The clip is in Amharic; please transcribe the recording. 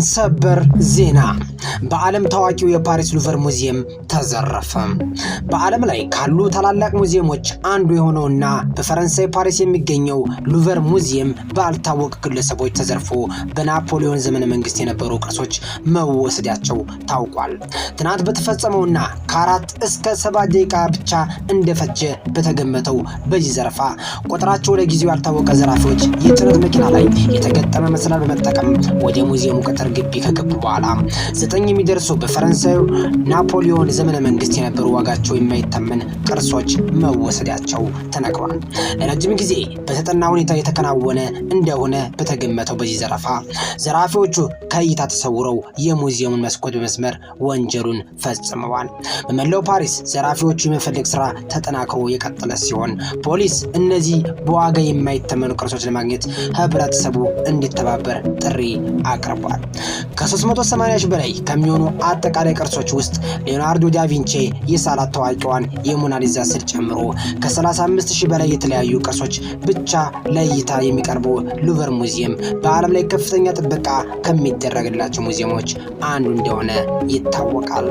ሰበር ዜና! በዓለም ታዋቂው የፓሪስ ሉቨር ሙዚየም ተዘረፈ። በዓለም ላይ ካሉ ታላላቅ ሙዚየሞች አንዱ የሆነውና በፈረንሳይ ፓሪስ የሚገኘው ሉቨር ሙዚየም ባልታወቁ ግለሰቦች ተዘርፎ በናፖሊዮን ዘመነ መንግስት የነበሩ ቅርሶች መወሰዳቸው ታውቋል። ትናንት በተፈጸመውና ከ4 እስከ 7 ደቂቃ ብቻ እንደፈጀ በተገመተው በዚህ ዘረፋ ቁጥራቸው ለጊዜው ያልታወቀ ዘራፊዎች የጭነት መኪና ላይ የተገጠመ መሰላል በመጠቀም ወደ ሙዚየሙ ቅጥር ግቢ ከገቡ በኋላ 9 የሚደርሱ በፈረንሳዩ ናፖሊዮን ዘመነ መንግስት የነበሩ ዋጋቸው የማይተመን ቅርሶች መወሰዳቸው ተነግሯል። ለረጅም ጊዜ በተጠና ሁኔታ የተከናወነ እንደሆነ በተገመተው በዚህ ዘረፋ ዘራፊዎቹ ከእይታ ተሰውረው የሙዚየሙን መስኮት በመስበር ወንጀሉን ፈጽመዋል። በመላው ፓሪስ ዘራፊዎቹ የመፈለግ ስራ ተጠናክሮ የቀጠለ ሲሆን፣ ፖሊስ እነዚህ በዋጋ የማይተመኑ ቅርሶች ለማግኘት ህብረተሰቡ እንዲተባበር ጥሪ አቅርቧል። ከ380 ሺህ በላይ ከሚሆኑ አጠቃላይ ቅርሶች ውስጥ ሊዮናርዶ ዳቪንቼ የሳላት ታዋቂዋን የሞናሊዛ ስዕል ጨምሮ ከ35 ሺህ በላይ የተለያዩ ቅርሶች ብቻ ለእይታ የሚቀርበው ሉቨር ሙዚየም በዓለም ላይ ከፍተኛ ጥበቃ ከሚደረግላቸው ሙዚየሞች አንዱ እንደሆነ ይታወቃል።